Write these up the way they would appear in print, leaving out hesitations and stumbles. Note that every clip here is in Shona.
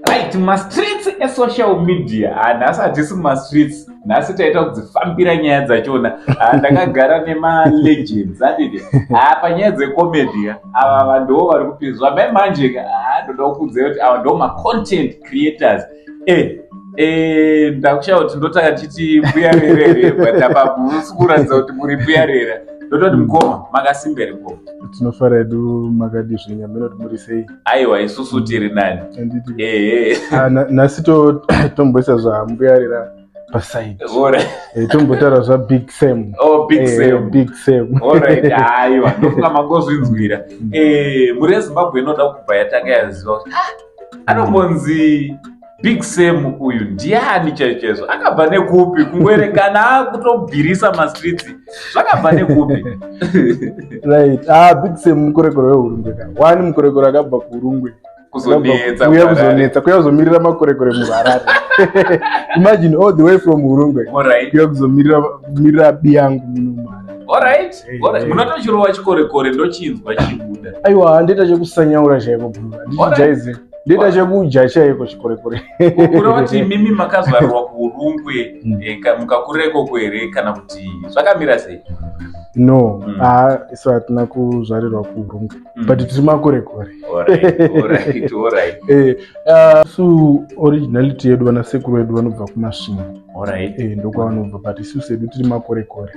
Right, mastreets esocial media. Ah, nhasi hatisi mumastreets, nhasi taita kudzifambira nyaya dzachona. Ah, ndakagara nemalegends andidi. Ah, panyaya dzecomedy ava vanhuwo vari kupinzwa mai manje ka. Ah, ndoda kukuudzai kuti ava ndo macontent creators. Ndakushaya kuti ndotanga ndichiti mbuya rera here, but apa musi kuratidza kuti muri mbuya rera. Ndototi mukoma, makasimba here mukoma? Tinofara hedu, makadi zvenyu? Hameno kuti muri sei. Aiwa, isusu tiri nani. Handiti? Ehe. Ah, nhasi tomboisa zvambuyarira paside. Tombotaura zvaBig Sam. Oh, Big Sam. Big Sam. Alright, aiwa, ndofunga mangozvinzwira. Mhuri yeZimbabwe inoda kubva yatanga yaziva kuti anombonzi Big Sam uyu ndiani chaizvo chaizvo, akabva nekupi, kungoerekana akutobvirisa mastreets, zvakabva nekupi? Right, ah, Big Sam mukorekore weHurungwe ka one, mukorekore akabva kuHurungwe. Kuzonetsa. Kuya kuHarare. Kuzonetsa, kuya kuzomirira makorekore muHarare. Imagine, all the way from Hurungwe kuya kuzomirira mirira biyangu muno muHarare. Alright, munotochirowa chikorekore, ndochinzwa chibuda. Aiwa, handiita chekusanyaura chaiko bro, handichijaize, ndoita chekudya chaiko chikorekore. Kureva kuti mimi makazvarirwa kuUrungwe, mukakurira ikoko here, kana kuti zvakamira sei? No. Ah, isu hatina kuzvarirwa kuUrungwe, but tiri makorekore. Isu originality yedu, vana sekuru vedu vanobva kuMasvingo. Ndokwavanobva, but isusu hedu tiri makorekore.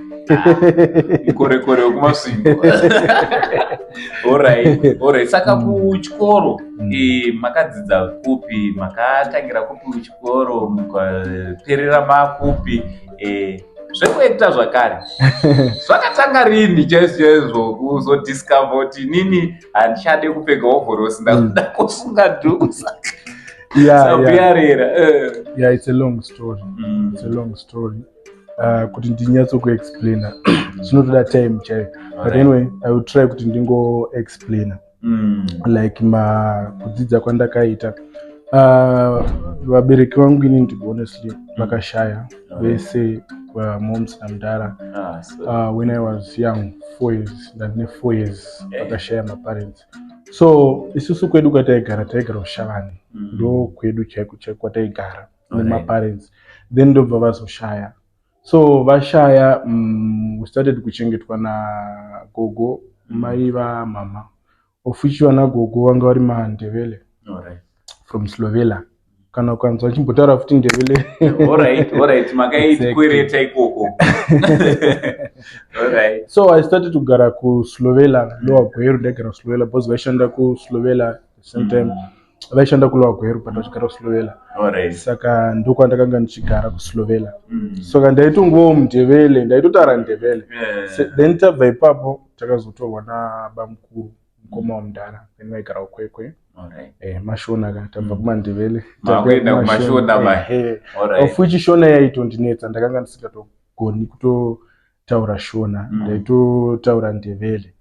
Korekore wekuMasvingo. Alright, saka kuchikoro makadzidza kupi? Makatangira kupi kuchikoro, mukaperera makupi? Zvekuacta zvakare zvakatanga rini chaizvo chaizvo, kuzodiscover kuti nini handichade kupfeka ovhorosi, ndakuda kusunga dhuku sabuyarera? Yeah, it's a long story. It's a long story. Kuti ndinyatsokuexplaina zvinotoda time chaiyo, but anyway, I will try kuti ndingoexplaina like ma kudzidza kwandakaita. Vabereki vangu inini, to be honestly, vakashaya vese, moms namudhara. Ah, so, When I was young, 4 years, ndandine 4 years, vakashaya maparents. So isusu kwedu kwataigara, taigara kuShavani. Ndo kwedu chaiko chaiko kwataigara nemaparents. Then ndobva vazoshaya. So vashaya, we started kuchengetwa nagogo, mai vamama, of which vana gogo vanga vari maNdebele from Slovela. Kana ukanzwa chimbotaura futi Ndebele. Alright, makaikwereta ikoko. Alright. So I started kugara kuSlovela, Lower Gweru. Ndaigara kuSlovela because vaishanda kuSlovela the same time. Vaishanda kuLower Gweru, but vachigara kuSlovela. Saka ndokwandakanga ndichigara kuSlovela. Saka ndaitongovawo muNdebele, ndaitotaura Ndebele. Then tabva ipapo, takazotorwa nabamukuru, mukoma wamudhara. Then vaigara kuKwekwe. MaShona ka, tabva kumaNdebele. Makuenda kumaShona mai. Of which Shona yaitondinetsa, ndakanga ndisingatogoni kutotaura Shona. Ndaitotaura Ndebele.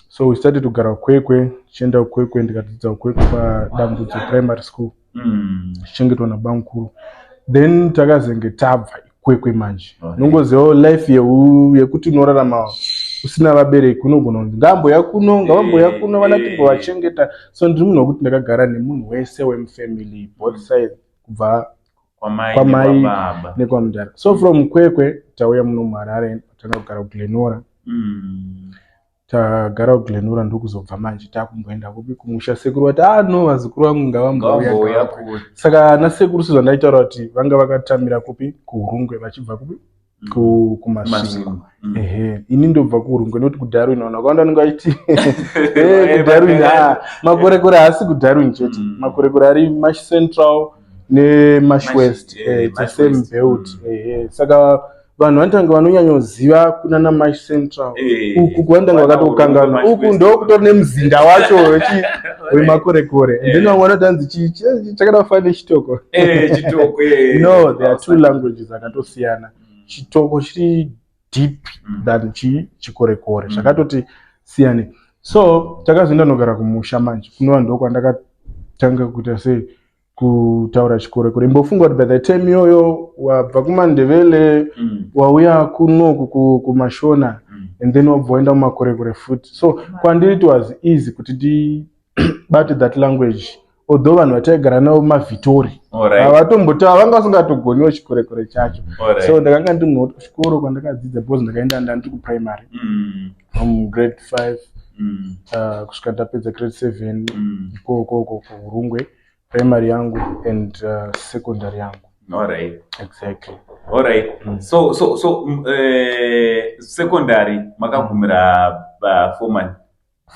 So we started kugara kuKwekwe, tichienda kuKwekwe, ndikadzidza kuKwekwe paDambudzo Primary School, tichichengetwa nabamukuru. Then takazenge tabva iKwekwe manje. Unongozivawo life yekuti unorarama usina vabereki, unogona kunzi ngaamboya kuno, ngavamboya kuno, vana timbovachengeta. So ndiri munhu wekuti ndakagara nemunhu wese wemufamily, both sides, kubva kwamai kwamai nekwababa. Nekwamudhara. So from Kwekwe tauya muno muHarare, tanga kugara kuGlenora. Tagara kuGlenora, ndokuzobva manje takumboenda kupi? Kumusha. Sekuru vati, "Ah no, vazukuru vangu ngavambouya." Ngavambouya. Ngavambouya. Saka ana sekuru, sezvandaitaura kuti vanga vakatamira kupi? KuHurungwe, vachibva kupi? KuMasvingo. Masvingo. Ehe, ini ndobva kuHurungwe, nekuti kuDarwin vanhu vakawanda vanenge vachiti, "Eh, kuDarwin." Ah, makorekore haasi kuDarwin chete. Makorekore ari Mash Central neMash West. It's the Mash same West. belt. Ehe, saka vanhu vanotanga vanonyanyoziva kunana Mash Central. Uku kuvanotanga vana vakatokanganwa. Hurungwe, Uku Mash ndo West. kutori nemuzinda wacho wemakorekore. And then vamwe vanoti hanzi chakada kufanana nechitoko. Chitoko. No, there are two languages akatosiyana. Chitoko chiri deep than chikorekore. Zvakatoti siyane. So takazoenda nogara kumusha manje, kunova ndokwandakatanga kuita sei, kutaura chikorekore. Imbofunga kuti by the time iyoyo wabva kumaNdebele, wauya kunoku kumaShona, and then wabva waenda mumakorekore futi. So kwandiri it was easy kuti ndibate that language. Although vanhu vataigara navo mavhitori havatombota, vanga vasingatogoniwo chikorekore chacho. So ndakanga ndiri munhu kuchikoro kwandakadzidza, because ndakaenda ndandiri kuprimary from grade 5 kusvika ndapedza grade 7 ikoko kuHurungwe, primary yangu and secondary yangu. Exactly. Alright. So secondary makagumira paform one?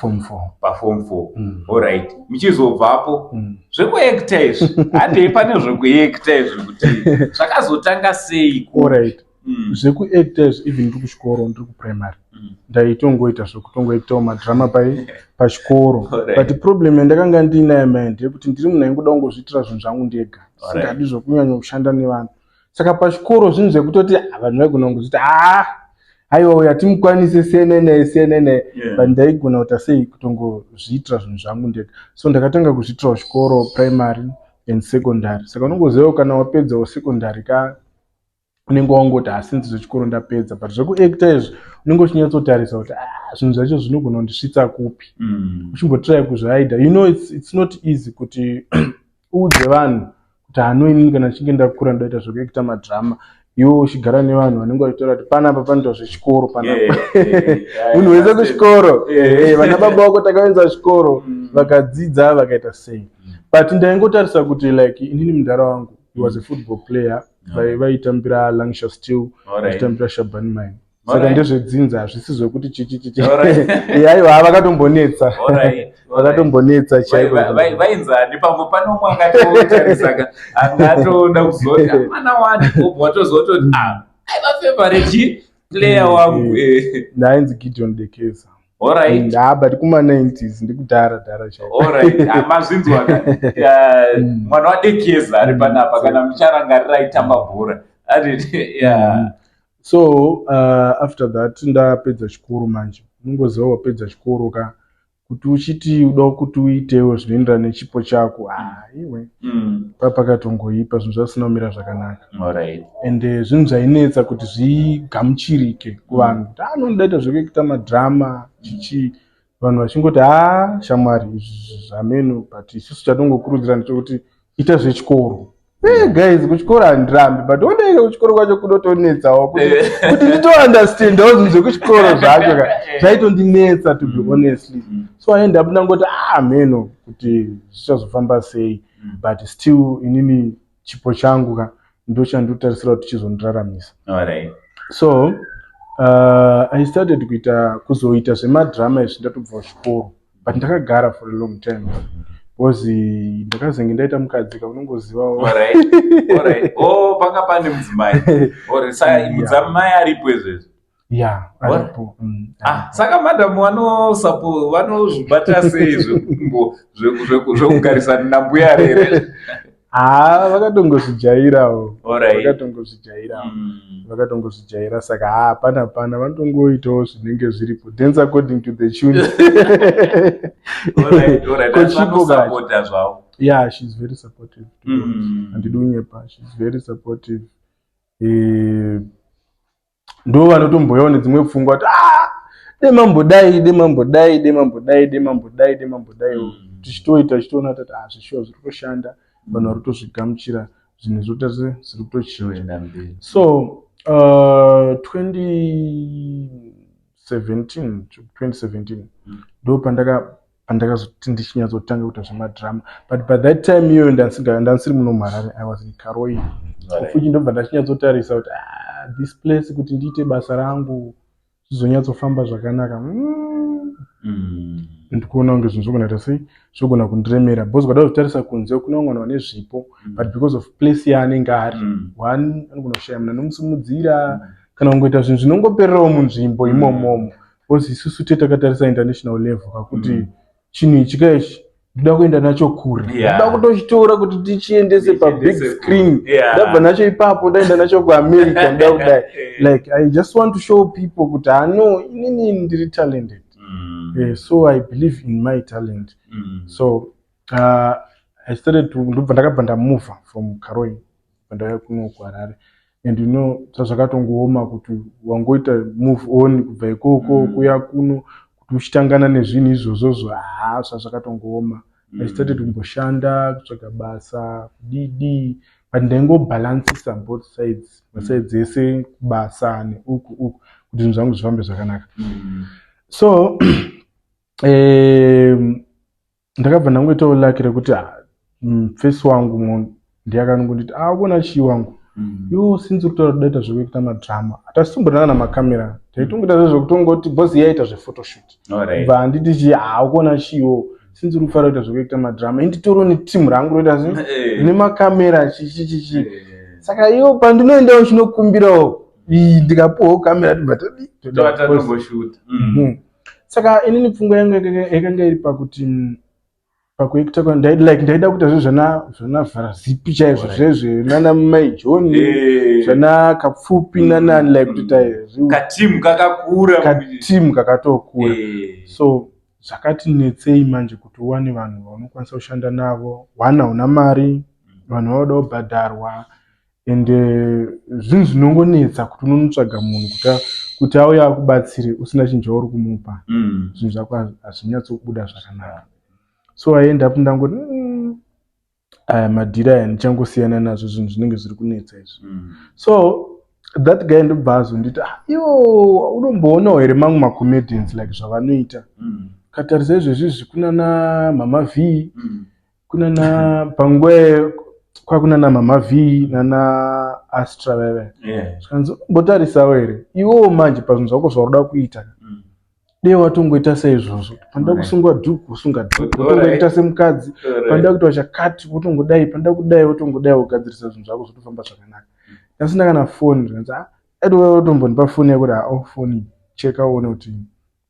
Form 4. Paform 4. Alright, muchizobvapo, zvekuacta izvi, handei pane zvekuacta izvi, kuti zvakazotanga sei? Alright. Zvekuacta izvi, even ndiri kuchikoro, ndiri kuprimary, ndaitongoita zvekutongoitawo madrama pai pachikoro. But problem yandakanga ndiinayo mai ndeyekuti ndiri munhu aingoda kungozviitira zvinhu zvangu ndega, singadi zvokunyanya kushanda nevanhu. Saka pachikoro zvinhu zvekutoti, ah, vanhu vaigona kungozviti, "Ah, aiwa, uyu hatimukwanisi, siyanai, siyanai." But ndaigona kuita sei, kutongozviitira zvinhu zvangu ndega. So ndakatanga kuzviitirawo chikoro, primary and secondary. Saka unongozivawo kana wapedzawo secondary ka, unenge wangoti hasinzi zvechikoro ndapedza, but zvekuacta izvi unenge uchinyatsotarisa kuti, ah, zvinhu zvacho zvinogona kundisvitsa kupi, uchimbotry kuzviaida. It's not easy kuti uudze vanhu kuti hano, inini kana ndichinge ndakura ndoita zvekuacta madrama, iwe uchigara nevanhu vanenge vachitaura kuti panapa panoitwa zvechikoro panapa, munhu wese kuchikoro, vana baba vako takaenza chikoro, vakadzidza, vakaita sei. But ndaingotarisa kuti like inini mudhara wangu, he was a football player. Vaitambira Lancashire Steel, vachitambira Shabanie Mine. Saka ndezvedzinza, hazvisi zvekuti chichichichi. Aiwa, vakatombonetsa, vakatombonetsa chaiko. Vainzani? Pamwe pane umwe angatotarisaka, angatoda kuzoti mwana wani, obva watozototi, "Ah, aiva favorite player wangu." Ndainzi Gideon Dekeza. Ah, but kuma-90s, ndikudhara dhara chaiko. Alright, mazvinzwa, mwana waDekeza ari panapa, kana mucharangarira aitamba bhora. Yeah. So after that ndapedza chikoro manje, unongoziva wapedza chikoro ka, kuti uchiti uda kuti uitewo zvinoenderana nechipo chako, ah, iwe, pakatongoipa, zvinhu zvasina kumira zvakanaka. And zvinhu zvainetsa kuti zvigamuchirike kuvanhu kuti anondaita zvekuita madrama chichii, vanhu vachingoti, "Ha, shamwari, izvi zvameno." But isusu chatongokurudzira ndechekuti ita zvechikoro. Hey guys, kuchikoro handirambi, but ondaika kuchikoro kwacho kunotonetsawo kuti nditounderstandawo zvinhu zvekuchikoro zvacho ka, zvaitondinetsa, to be honestly. So I end up ndangoti, ah, meno kuti zvichazofamba sei. But still inini chipo changu ka ndo chandinotarisira kuti chizondiraramisa. So I started kuita, kuzoita zvemadrama izvi ndatobva kuchikoro, but ndakagara for a long time because ndakazenge ndaita mukadzi ka, unongozivawo. Oh, panga pane mudzimai. Saka mudzimai aripo izvezvi? Ya, aripo. Ah, saka madhamu vanosapo vanozvibata sei zvekugarisana nambuya rere? Ha, vakatongozvijairawo, vakatongozvijairawo, vakatongozvijaira. Saka ha, hapana, pana vanotongoitawo zvinenge zviripo, dance according to the tune. Kochipo zvavo. Yeah, she's very supportive. Handidi kunyepa, she's very supportive. Ndo vanotomboyawo nedzimwe pfungwa kuti, "Ah, demambodai, demambodai, demambodai, demambodai, demambodai." Tichitoita, tichitoona tati, "Ah, zvishuwa zviri kutoshanda, vanhu vari kutozvigamuchira, zvinhu zvoita se zviri kutochinja." So 2017, 2017 ndo pandakazoti ndichinyatsotanga kuita zvemadrama. But by that time iyoyo ndansiri muno muHarare, I was in Karoi fuchi. Ndobva ndachinyatsotarisa kuti, ah, this place, kuti ndiite basa rangu zvizonyatsofamba zvakanaka, ndikuona kunge zvinhu zvogona kuita sei, zvogona kundiremera, because kwada kuzotarisa kunze kuna vamwe vanhu vane zvipo, but because of place yaanenge ari, one anogona kushaya munhu anomusimudzira, kana kungoita zvinhu zvinongopererawo munzvimbo imomomo, because isusu te takatarisa international level kakuti chinhu ichi kaichi ndoda kuenda nacho kure, ndoda kutochitora kuti tichiendese pabig Tichiendese screen. Ndabva nacho ipapo, ndaenda nacho kuAmerica, ndoda kudai. Like, I just want to show people kuti hano inini ndiri talented. So I believe in my talent. So I started to, ndobva ndakabva ndamova from Karoi, ndauya kuno kuHarare. And you know, zvazvakatongooma kuti wangoita move on kubva ikoko kuya kuno, kuti uchitangana nezvinhu izvozvozvo, haa, zvazvakatongooma. I started kumboshanda, kutsvaga basa, kudidi, but ndaingobhalansisa both sides, masides ese, kubasa neuku uku, kuti zvinhu zvangu zvifambe zvakanaka. So ndakabva ndangoitawo lucky rekuti mufesi wangu ndiye akanongonditi, "Ah, ukuona chii wangu, iwo since uri kutaura kudaita zvekuita madrama, hatasitombonanga kana makamera, taitongoita zvezvekutongoti boss yaita zvephotoshoot." Bva handiti chi, "Ha, ukuona chiwo, since uri kufanira kuita zvekuita madrama, inditoriwo netimu rangu roita se nemakamera chichi chichi. Saka iwo pandinoendawo chinokumbirawo ndikapuwawo kamera, tibva tadi." Tovatangoshuta. Saka inini pfungwa yangu yakanga iri pakuti pakuacta like ndaida kuita zvezvana zvana Vharazipi chaizvo, zvezve nana Mai John, zvana Kapfupi, nanani, like kuti katimu kakakura. Katimu kakatokura. So zvakati netsei manje kuti uwane vanhu vaunokwanisa kushanda navo. One, hauna mari, vanhu vanoda kubhadharwa, and zvinhu zvinongonetsa kuti unonotsvaga munhu kuti auye akubatsire usina chinhu chauri kumupa. Zvinhu zvako hazvinyatsokubuda zvakanaka. So I end up ndangoti, aya madhiri aya ndichangosiyana nazvo, zvinhu zvinenge zviri kunetsa izvi." So that guy ndobva azonditi, "Ah, iwo unomboonawo here mamwe macomedians, like zvavanoita? Katarisa izvezvizvi kunana Mama V, kunana panguva iyoyo kwakunana Mama V nana Astra vaiva." Zvikanzi, "Umbotarisawo here iwewo manje pazvinhu zvako zvaunoda kuita? Dei watongoita saizvozvo. Panoda kusungwa dhuku, wosunga dhuku, wotongoita semukadzi. Panoda kuitwa chakati, wotongodai. Panoda kudai, wotongodai, wogadzirisa zvinhu zvako, zvotofamba zvakanaka." Ndasina kana foni. Zvikanzi, "Ah, aiwa, wotombondipa foni yako." Kuti, "Ah, foni, cheka uone kuti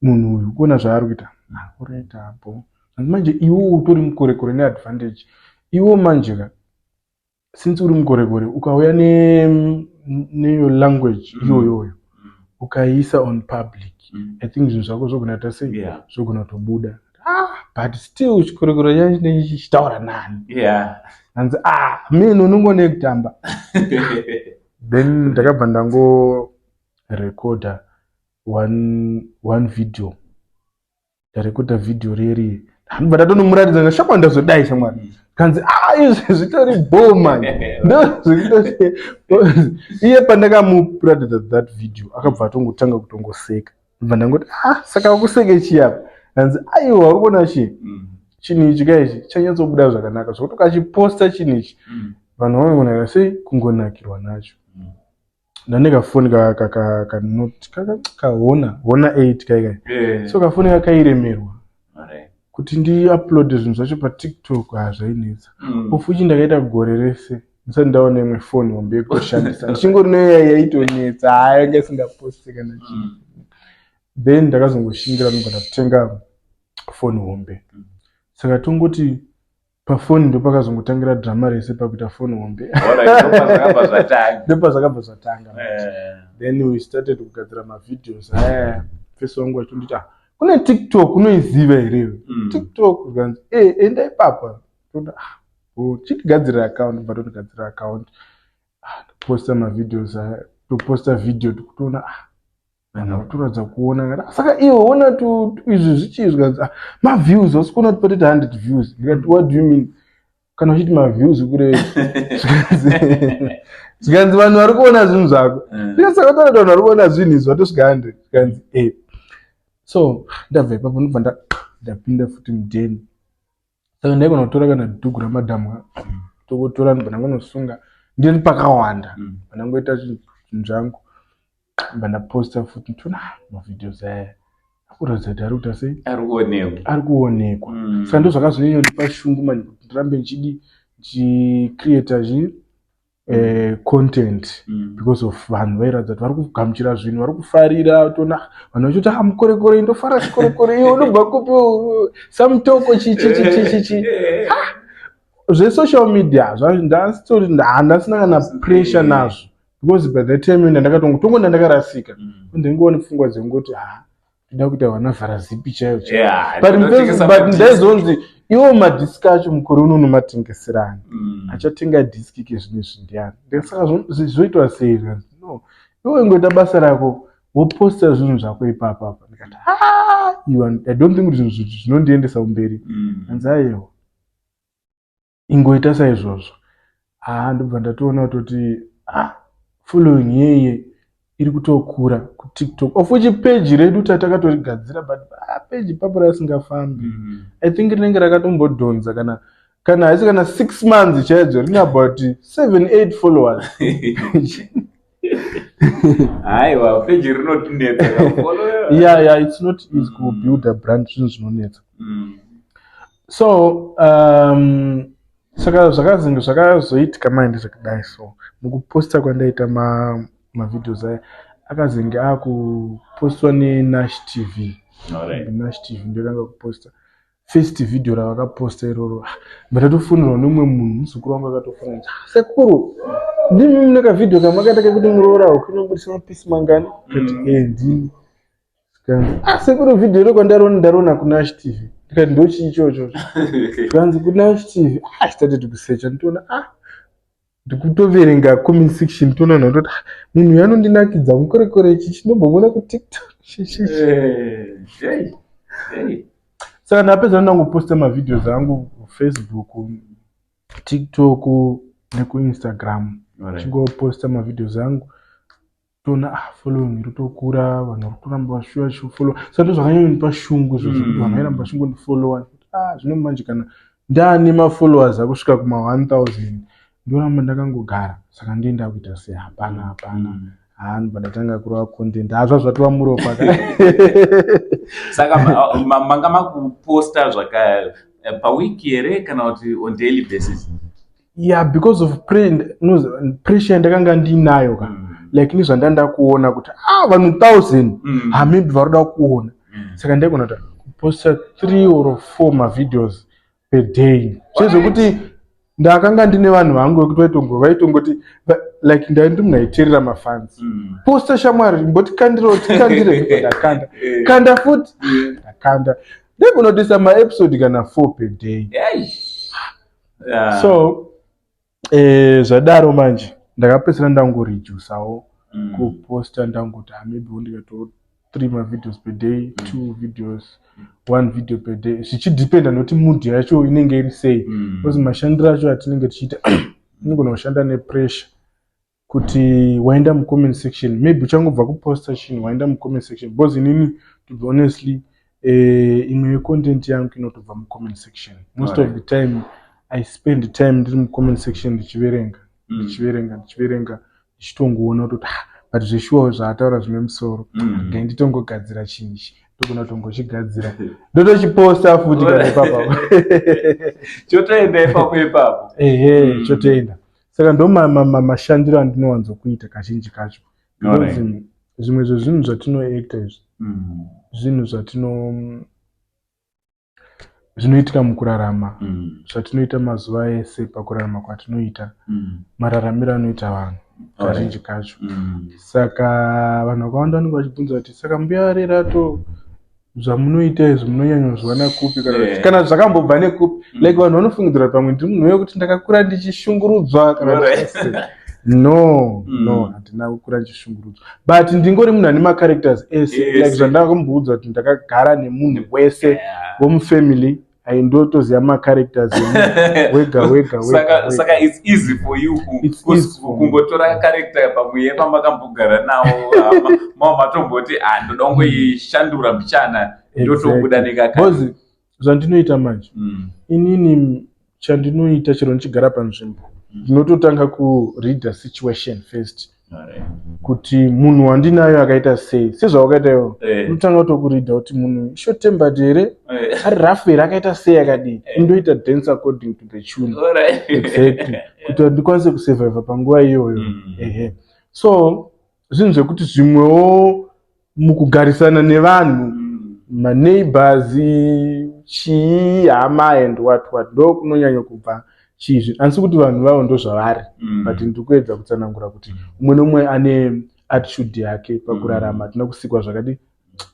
munhu uyu kuona zvaari kuita." "Ah, alright, apo." Manje iwewo utori mukorekore neadvantage iwo manje ka, since uri mukorekore, ukauya neyo language iyoyoyo, ukaiisa on public, I think zvinhu zvako zvogona kuita sei? Zvogona kutobuda. Ah, but still chikorekore chacho chinenge chichitaura nani? Hanzi, "Ah, mene unongone kutamba." Then ndakabva ndangorekodha one video. Ndarekodha video reri, ndobva ndatonomuratidza, ndashamwari, ndazodai shamwari. Kanzi, "Ah, izvi zvitori bho man." Ndozvekutoti iye pandakamuratidza that video, akabva atongotanga kutongoseka. Ndobva ndangoti, "Ah, saka wakuseke chii apa?" Hanzi, "Aiwa, uri kuona chii, chinhu ichi ka, ichi chanyatsobuda zvakanaka zvokuti ukachiposta chinhu ichi, vanhu vanogona sei kungonakirwa nacho." Ndane kafoni kanoti kaHonor, Honor 8 kaikai. So kafoni kakairemerwa kuti ndiuploade zvinhu zvacho paTikTok, hazvainetsa. Ofuchi ndakaita gore rese ndisati ndaona imwe foni hombe yekutoshandisa, ndichingori neya yaitonetsa, haya yanga isingaposti kana chii. Then ndakazongoshingira, ndobva ndatenga foni hombe. Saka tongoti pafoni ndopakazongotangira drama rese pakuita foni hombe. Ndopazvakabva zvatanga. Ndopazvakabva zvatanga. Then we started kugadzira mavideos aya. Fesi wangu achitonditi, "Ah, kune TikTok, unoiziva here?" TikTok zvikanzi, "E, enda ipapa." Toda, "Ah, oh, chitigadzirira account." Bva tondigadzira account. Ah, toposta mavideos aya, toposta video, tikutoona, ah, vanhu vakutoratidza kuona ngati, "Ah, saka iwe ona izvi zvichii?" Zvikanzi, "Ah, maviews, hausi kuona kuti patoita 100 views?" Ndikati, "What do you mean? Kana uchiti maviews kure?" Zvikanzi, "Vanhu vari kuona zvinhu zvako." Ndikati, "Saka taura kuti vanhu vari kuona zvinhu izvi vatosvika 100?" Zvikanzi, "E." So ndabva ipapo, ndobva ndapinda futi mudheni. Saka ndaigona kutora kana dhugu ramadhamu, tokotora, ndobva ndangonosunga, ndiri pakawanda. Ndangoita zvinhu zvangu, ndobva ndaposta futi, nditoona, ah, mavideos aya akuratidza kuti ari kuita sei? Ari kuonekwa. Ari kuonekwa. Saka ndo zvakazonyanyondipa shungu manje kuti ndirambe ndichidi ndichicreata chi content, because of vanhu vairatidza kuti vari kugamuchira zvinhu, vari kufarira. Toona vanhu vachiti, "Ah, mukorekore, ndofara chikorekore, iwe unobva kupi? Samutoko chi chi chi chi chi chi." Zvesocial media ndasitori, handasina kana pressure nazvo, because by the time ndandakatongo tongo ndakarasika, ndaingoona pfungwa dzengoti, "Ha, ndoda kuita vana Vharazipi chaiyo chaiyo." But ndinotengesa but madisc. Ndaizonzi, "Iwo madhiski acho mukore uno unomatengeserani? Achatenga dhiski kezvino izvi ndiani?" Saka zvoitwa sei? Zvikanzi, "No, iwe ingoita basa rako, woposta zvinhu zvako ipapa apa." Ndikati, "Ah, iwe, I don't think kuti zvinhu zvinondiendesa kumberi." Hanzi, "Aiwa." Ingoita saizvozvo. Haa, ndobva ndatoona kutoti, ah, following yeye iri kutokura kuTikTok, of which page redu tatakatorigadzira, but, ah, page ipapo rasingafambi. I think rinenge rakatombodhonza kana haisi kana 6 months chaidzo, rine about 7 8 followers. Aiwa, peji rinotinetsa. Yeah, it's not easy kubuild a brand, zvinhu zvinonetsa. So saka zvakazenge zvakazoitika manje zvakadai. So mukuposta kwandaita mavideos aya, akazenge akupostwa neNash TV. Nash TV ndokanga kuposta first video ravakaposta iroro. Ndatofonерwa nemumwe munhu, muzukuru wangu akatofona: "Sekuru, ndimi mune kavhidhio kamakaita kekuti muroora huku inobudisa mapisi mangani?" Kati, "E, ndini." "Ah, sekuru, vhidhio iro kwandariona, ndariona kuNash TV." Ndikati, "Ndochii ichocho?" Zvikanzi, "KuNash TV." Ah, started kusearcha, nditoona, ah, ndikutoverenga comment section, toona vanhu vatoti, "Ah, munhu uyu anondinakidza, mukorekore ichi chinombomuona kuTikTok." Saka ndapedza ndangoposta mavideos angu kuFacebook, TikTok nekuInstagram. Chingoposta mavideos angu, toona, ah, following iri kutokura, vanhu vari kutoramba vachiuya vachifollow. Saka ndo zvakanyanya shungu izvozvo, kuti vanhu vairamba vachingondifollowa. Ah, zvino manje kana ndaane mafollowers akusvika kuma 1000, ndoramba ndakangogara, saka ndoenda kuita sei? Hapana, hapana. Haa, ndobva ndatanga kurova content, hazva zvatova muropa. Saka manga makuposta zvaka pawiki here kana kuti on daily basis? Yeah, because of pressure yandakanga ndiinayo ka, like nezvandanda kuona kuti, ah, vanhu 1000, ha, maybe vari kuda kuona. Saka ndaigona kuti kuposta three or four mavideos per day, zvezvekuti ndakanga ndine vanhu vangu vekuti vaitongoti like ndai ndi munhu aiteerera mafans. "Posta shamwari, mbotikandirawo, tikandire." Ndakanda, kanda futi, ndakanda, ndaigona kutoisa maepisode kana four per day. So zvadaro manje ndakapedzisira ndangoredusawo kuposta, ndangoti, ah, maybe ndikato three mavideos per day, two videos, one video per day, zvichidependa nokuti mood yacho inenge iri sei, because mashandiro acho atinenge tichiita, inogona kushanda nepressure kuti waenda mucomment section, maybe uchangobva kuposta chinhu, waenda mucomment section. Because inini, to be honestly, imwe yecontent yangu inotobva mucomment section. Most of the time I spend time ndiri mucomment section ndichiverenga, ndichiverenga, ndichiverenga, ndichitongoona kutoti, ah, but zveshuwa zvaataura zvine musoro. Ngai nditongogadzira chinhu ichi, ndogona kutongochigadzira, ndotochiposta futi kana ipapo. Chotoenda ipapo ipapo. Ehe. Chotoenda. Saka ndo mashandiro andinowanzokuita kazhinji kacho, because zvimwe zvezvinhu zvatinoacta izvi, zvinhu zvinoitika mukurarama, zvatinoita mazuva ese pakurarama kwatinoita, mararamiro anoita vanhu kazhinji kacho. Saka vanhu vakawanda vanenge vachibvunza kuti, "Saka mbuya Rerato, zvamunoita izvi munonyanyozviwana kupi?" Kana kana zvakambobva nekupi? Like vanhu vanofungidzira kuti pamwe ndiri munhu wekuti ndakakura ndichishungurudzwa kana kuti no. No, handina kukura ndichishungurudzwa, but ndingori munhu ane macharacters ese. Like zvandakamboudza kuti ndakagara nemunhu wese womufamily, aindotoziva macharacters emunhu wega wega wega. Saka wega. Saka it's easy for you It's easy for me. kungotora character pamwe pamakambogira nawo, mava matomboti, ah, ndoda kungoishandura mbichana, ndotobuda nekaka. Because zvandinoita manje, inini chandinoita, chero ndichigara panzvimbo, ndinototanga kureada situation first, kuti munhu wandinayo akaita sei, sezvawakaita iwo. Unotanga kutokureada kuti munhu short tempered here, ari rough here, akaita sei, akadii. Indoita dance according to the tune. Exactly, kuti ndikwanise kusurviva panguva iyoyo. Ehe, so zvinhu zvekuti zvimwewo mukugarisana nevanhu, maneighbors, chii, hama and what what, ndo kunonyanya kubva chizvi. Handisi kuti vanhu vavo ndo zvavari, but ndiri kuedza kutsanangura kuti umwe nomumwe ane attitude yake pakurarama. Hatina kusikwa zvakadi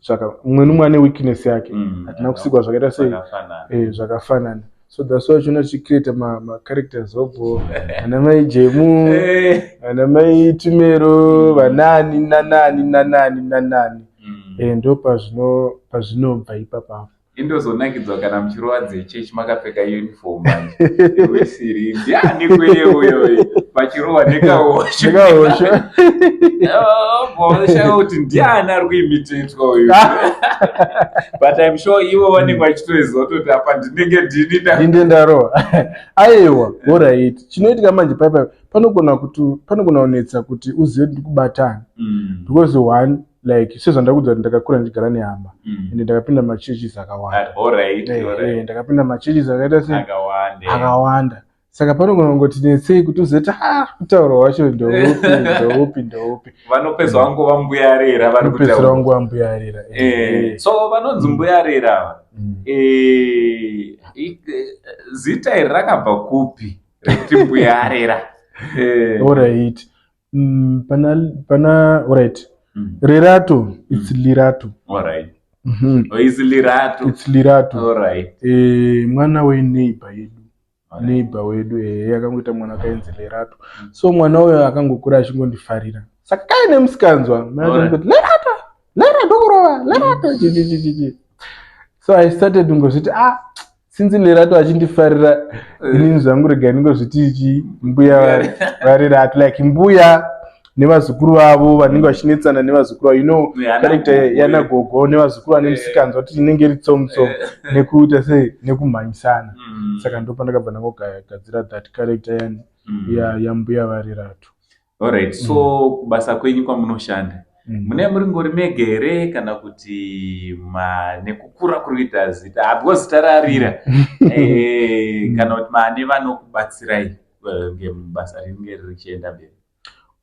zvaka, umwe nomumwe ane weakness yake. Hatina kusikwa zvakaita sei? Zvakafanana. Zvakafanana. So that's why uchiona tichicreata macharacters obvo ana mai Jemu, ana mai Tumero, vanani nanani nanani nanani. Ndo pazvinobva ipapapo. Indozonakidzwa kana muchirova dzechechi makapfeka uniform manje. Wesiri ndiani kweye uyo pachirohwa nekahosho. Nekahosho. Shaya kuti ndiani ari kuimitetwa uyu. But I'm sure ivo vanenge vachitoziva kutoti apa ndinenge ndini ndinde ndarohwa. Aiwa, alright. Chinoitika manje paipa panogona kuti panogona kunetsa kuti uzive kuti ndikubatani. Because one, like sezvandakuudza kuti ndakakura ndichigara nehama ende ndakapinda machurches akawanda. Ndakapinda machurches akaita se Akawanda. Akawanda. Saka panogona kungoti netsei kuti uzive kuti ah, kutaura wacho ndeupi, ndeupi, ndeupi. Vanopedza vangova mbuyarera vari Unopedzisira kutaura. wangu wambuyarira. So vanonzi mbuyarera ava, zita iri rakabva kupi rekuti mbuyarera? Alright. Pana alright. Rerato, it's Lirato. Oh, is Lirato. It's Lirato. Mwana weneighbor yedu. Neighbor wedu akangoita mwana akaenzi Lerato. So mwana uyo akangokura achingondifarira. Saka kaine musikanzwa, mai achingoti Lerato, Lerato kurova, Lerato chi chi chi chi chi. So I started kungozviti ah, since Lerato achindifarira, inini zvangu rega ndingozviti ichi mbuya vaRerato, like mbuya nevazukuru vavo vanenge vachinetsana nevazukuru vavo, Yana character gogo. Yana gogo nevazukuru vane musikanzwa kuti inenge iri tsomutsomu nekuita sei nekumhanyisana. Saka ndo pandakabva ndangogadzira that character yani yambuya vaRerato. Alright, so kubasa kwenyu kwamunoshanda, mune muri ngori mega here kana kuti nekukura kuri kuita zita, ah, because zita rarira, kana kuti mane vanokubatsirai ngemubasa rinenge richienda mberi?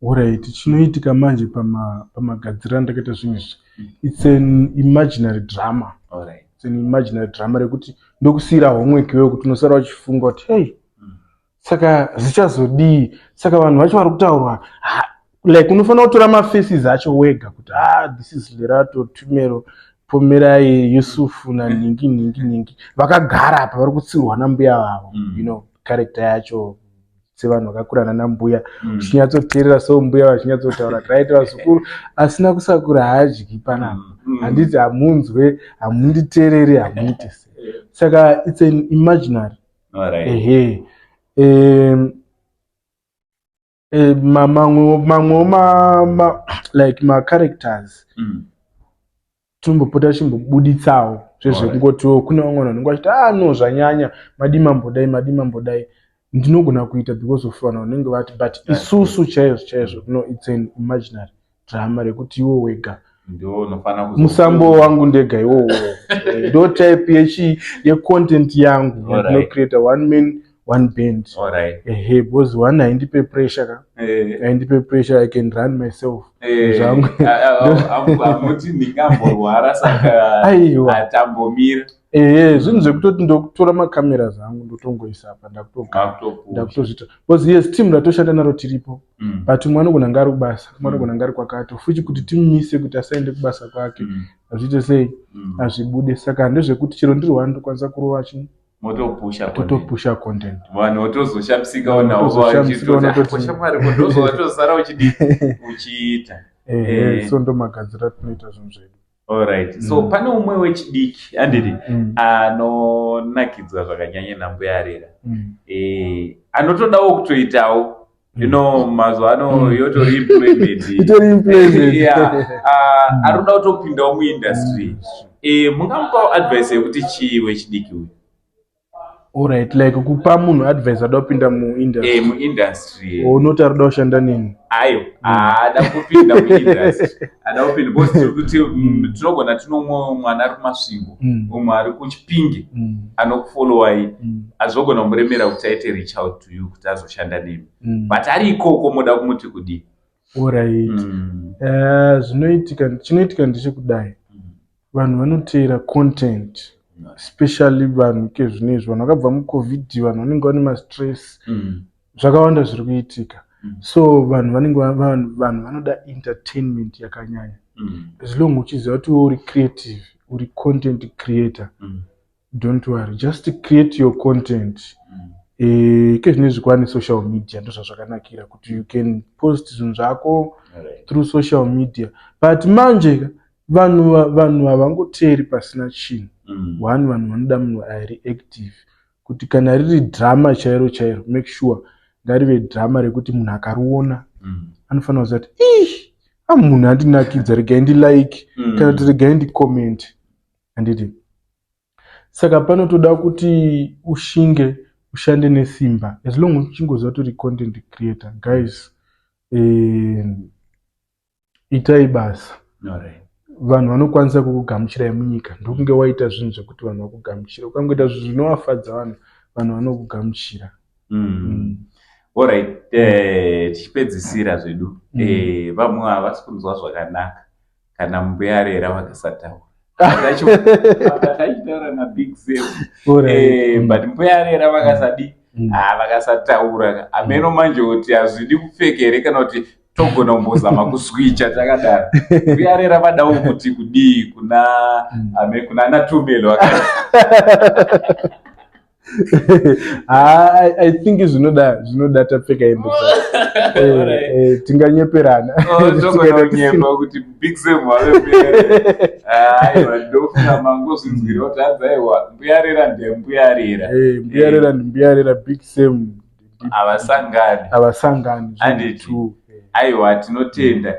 Alright, chinoitika manje pamagadziriro andakaita zvinhu izvi, it's an imaginary drama. It's an imaginary drama rekuti ndokusiyira homework iwewe kuti unosara uchifunga kuti hey, saka zvichazodii, saka vanhu vacho vari kutaurwa, ha, like unofanira kutora mafaces acho wega kuti ah, this is Lerato, Tumero, Pomerai, Yusufu nanhingi nhingi nhingi vakagara apa vari kutsirwa nambuya vavo. Character yacho sevanhu vakakurana nambuya, uchinyatsoteerera so mbuya vachinyatsotaura, right, vazukuru asina kusakura haadyi panapa, handiti hamunzwe, hamunditeereri, hamuiti sei. Saka it's an imaginary. Ehe. Mamwewo like macharacters tombopota chimbobuditsawo zvezvekungotiwo kune vamwe vanhu vanenge vachiti ah no, zvanyanya, madi mambodai, madi mambodai. Ndinogona kuita because of vanhu vanenge vati, but isusu chaizvo chaizvo, no, it's an imaginary drama rekuti iwo wega Ndiwo unofanira musambo wangu ndega iwowo. Ndo type yechi yecontent yangu yandinocreata, one man one band. Ehe, because one haindipe pressure ka, haindipe pressure, I can run myself zvangu. Hamuti ndingamborwara saka Aiwa. atambomira. Ehe, zvinhu zvekutoti ndokutora macameras angu ndotongoisa apa, ndakutogara, Akutopush. ndakutozviita, because yes, team ratoshanda naro tiripo, but umwe anogona nga ari kubasa, umwe anogona nga ari kwakati futi, kuti timumise kuti asaende kubasa kwake hazviite sei, hazvibude. Saka ndezvekuti chero ndiri one ndokwanisa kurova chi Motopusha content. Totopusha content. Vanhu votozoshamisikawo navo. Votozoshamisikawo Shamwari, ndozowatozara uchidi uchiita. Ehe. So ndo magadziro atinoita zvinhu zvedu. Alright, so pane umwe wechidiki, handiti, anonakidzwa zvakanyanya nambuya Arera, anotodawo kutoitawo, mazuva ano yotori employment. Itori employment. Yeah. Ah, ari kuda kutopindawo muindustry. Mungamupawo advice yekuti chii wechidiki uyu? Alright, like kupa munhu advice ada kupinda muindustry? Muindustry. Unoti ari kuda kushanda neni? Ayo, haada kupinda muindustry, ada kupinda because tiri kuti tinogona tinomwe mwana ari kuMasvingo, umwe ari kuChipinge, anokufollowai, azogona kumuremera kuti aite reach out to you kuti azoshanda nemi, but ari ikoko moda kumuti kudii? Alright. Zvinoitika, chinoitika ndechekudai, vanhu vanoteera content, especially vanhu kezvinezvi, vanhu vakabva muCovid, vanhu vanenge vane mastress, zvakawanda zviri kuitika. So vanhu vanenge vanhu vanoda entertainment yakanyanya. As long uchiziva kuti iwe uri creative, uri content creator, don't worry, just create your content. Kezvinezvi kwane social media, ndo zvazvakanakira kuti you can post zvinhu zvako through social media, but manje. Vanhu havangoteeri pasina chinhu. One, vanhu vanoda munhu ari active, kuti kana riri drama chairo chairo, make sure ngarive drama rekuti munhu akariona anofanira kuziva kuti, "Ih, munhu andinakidza, regai ndilike," kana kuti, "Regai ndicomment," handiti? Saka panotoda kuti ushinge, ushande nesimba, as long uchingoziva kuti uri content creator. Guys, itai basa. Vanhu vanokwanisa kukugamuchirai munyika ndokunge waita zvinhu zvekuti vanhu vakugamuchira. Ukangoita zvinhu zvinovafadza vanhu, vanhu vanokugamuchira. Alright, tichipedzisira zvedu, vamwe havasi kunzwa zvakanaka kana Mbuya Rera vakasataura. Tachitaura naBig Sam, but Mbuya Rera vakasadi, vakasataura, hameno manje kuti hazvidi kupfeka here kana kuti togona kumbozama kuswicha takadaro. Mbuya Rera vadawo kuti kudii kuna kuna anaTumelo? I think zvinoda tapfeka hembe, tinganyeperana. Togona kunyepa kuti Big Sam vave. Aiwa, ndofunga mangozvinzwira kuti hanzi, aiwa, Mbuya Rera ndembuya Rera. Mbuya Rera ndimbuya Rera, Big Sam havasangani. Havasangani. Handiti? Aiwa, tinotenda.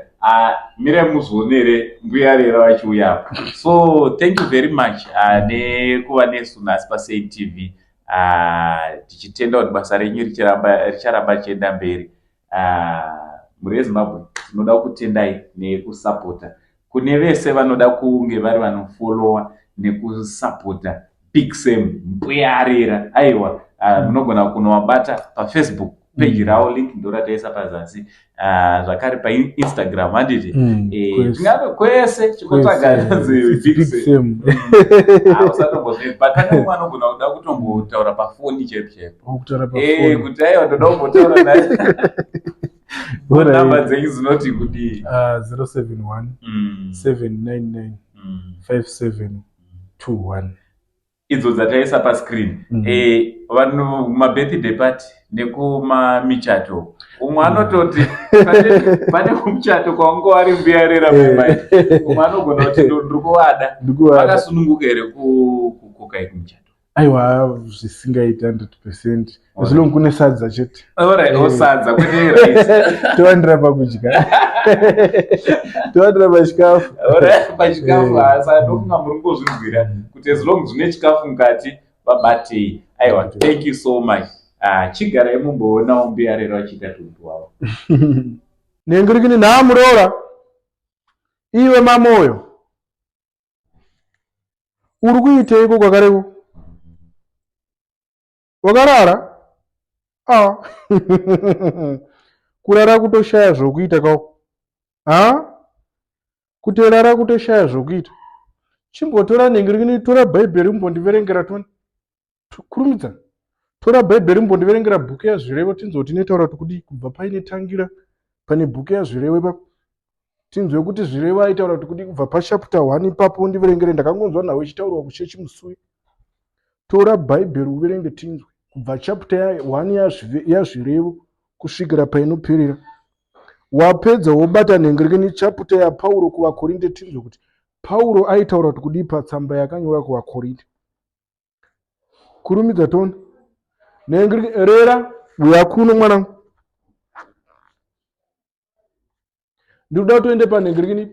Mirai muzvionere Mbuya Rera vachiuyapo. So thank you very much nekuva nesu nhasi paSaint TV, tichitenda kuti basa renyu richaramba richienda mberi. Mhuri yeZimbabwe, tinoda kutendai nekusapota. Kune vese vanoda kunge vari vanofollowa nekusapota Big Sam, Mbuya Rera, aiwa, munogona kunovabata paFacebook page ravo, link ndorataisa pazasi, zvakare paInstagram, handiti? Tingave kwese, chingotsvaga Big Sam. Usatombozve, but pane umwe anogona kuda kutombotaura pafoni chaipo chaipo, kuti aiwa, ndoda kumbotaura naye. Namba dzenyu dzinoti kudii? 071 799 5721. Idzo dzataisa pascreen. Vanhu mabirthday party nekumamichato, umwe anototi pane kumuchato kwaunge wari Mbuya Rera mai, umwe anogona kuti, "Ndiri kuvada." Vakasununguka here kukokai kumuchato? Aiwa, zvisingaiti, 100%, as long kune sadza chete. Sadza, kwete rice. Towandira pakudya, towandira pachikafu. Pachikafu. Saka ndofunga muri kungozvinzwira kuti as long zvine chikafu mukati, vabatei. Aiwa, thank you so much. Chigarai mumboonawo Mbuya Rero achiita tuntu wavo. Nengirikini nhamuroora, iwe mamoyo, uri kuiteiko kwakareko? Wakarara? Ah. Kurara kutoshaya zvokuita kako ha, kutorara kutoshaya zvokuita. Chimbotora nengirikini, tora Bhaibheri umbondiverengera toni. Kurumidza, tora Bhaibheri umbondiverengera bhuku yaZvirevo, tinzwe kuti inotaura kuti kudii, kubva paine tangira pane bhuku yaZvirevo ipapo, tinzwe kuti Zvirevo aitaura kuti kudii kubva pachapter 1 ipapo. Undiverengere, ndakangonzwa nhau ichitaurwa kuchechi musuyi. Tora Bhaibheri uverenge, tinzwe kubva chapter 1 yaZvirevo kusvikira painoperera. Wapedza wobata nhengerekeni chapter yaPauro kuvaKorinde, tinzwe kuti Pauro aitaura kuti kudii patsamba yakanyora kuvaKorinde. Kurumidza, tona rera, uya kuno mwanangu. Ndikuda kutoende panhengerekeni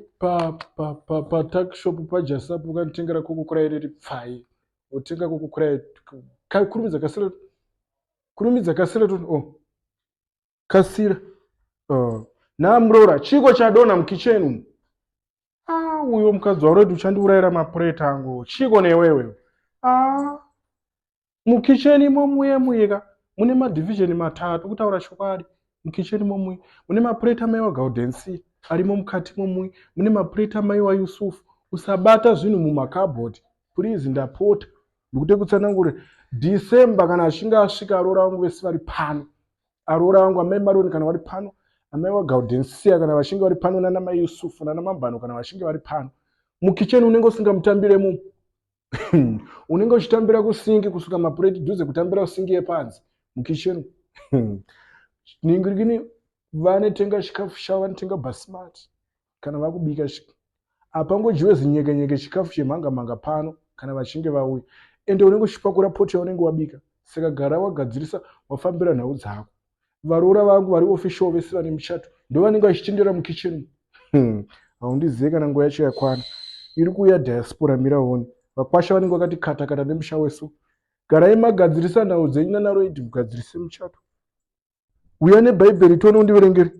patuckshop paJasapu, ukanditengera Coca-Cola iriri pfai, wotenga Coca-Cola. Kurumidza, kasira, kurumidza, kasira to. Oh, kasira. Namurora, chiko chadonha mukicheni umu? Ah, uyo mukadzi wauredi uchandiurayira mapureti angu. Chiko newewe? Ah, mukicheni imo muye muyeka mune madivision matatu. Kutaura chokwadi, mukicheni momuye mune mapureti amai waGaudensi arimo mukati momuye, mune mapureti amai waYusufu. Usabata zvinhu mumakabhodi, please, ndapota. Ndikuti kutsanangure, December kana achinge asvika, aroora vangu vese vari pano, aroora vangu amai Maroni kana vari pano, amai waGaudensia kana vachinge vari pano, nana mai Yusufu nana Mambano kana vachinge vari pano, mukicheni unenge usingamutambire mumu, unenge uchitambira kusinki, kusuka mapureti dhuze, kutambira kusinki yepanze mukicheni. Ningirikini, vanotenga chikafu chavo, vanotenga basmati kana vakubika. Apangodyiwe zinyekenyeke chikafu chemhanga-mhanga pano kana vachinge vauya. Ende unenge uchipakura poto yaunenge wabika. Saka gara wagadzirisa wafambira nhau dzako. Varoora vangu vari official vese vane muchato ndovanenge vachitendera mukitchen. Haundizive kana nguva yacho yakwana. Iri kuuya diaspora mira uone. Vakwasha vanenge vakati kata kata nemusha wesu. Garai magadzirisa nhau dzenyu nanaRoyd mugadzirise muchato. Uya nebhaibheri tione undiverengere.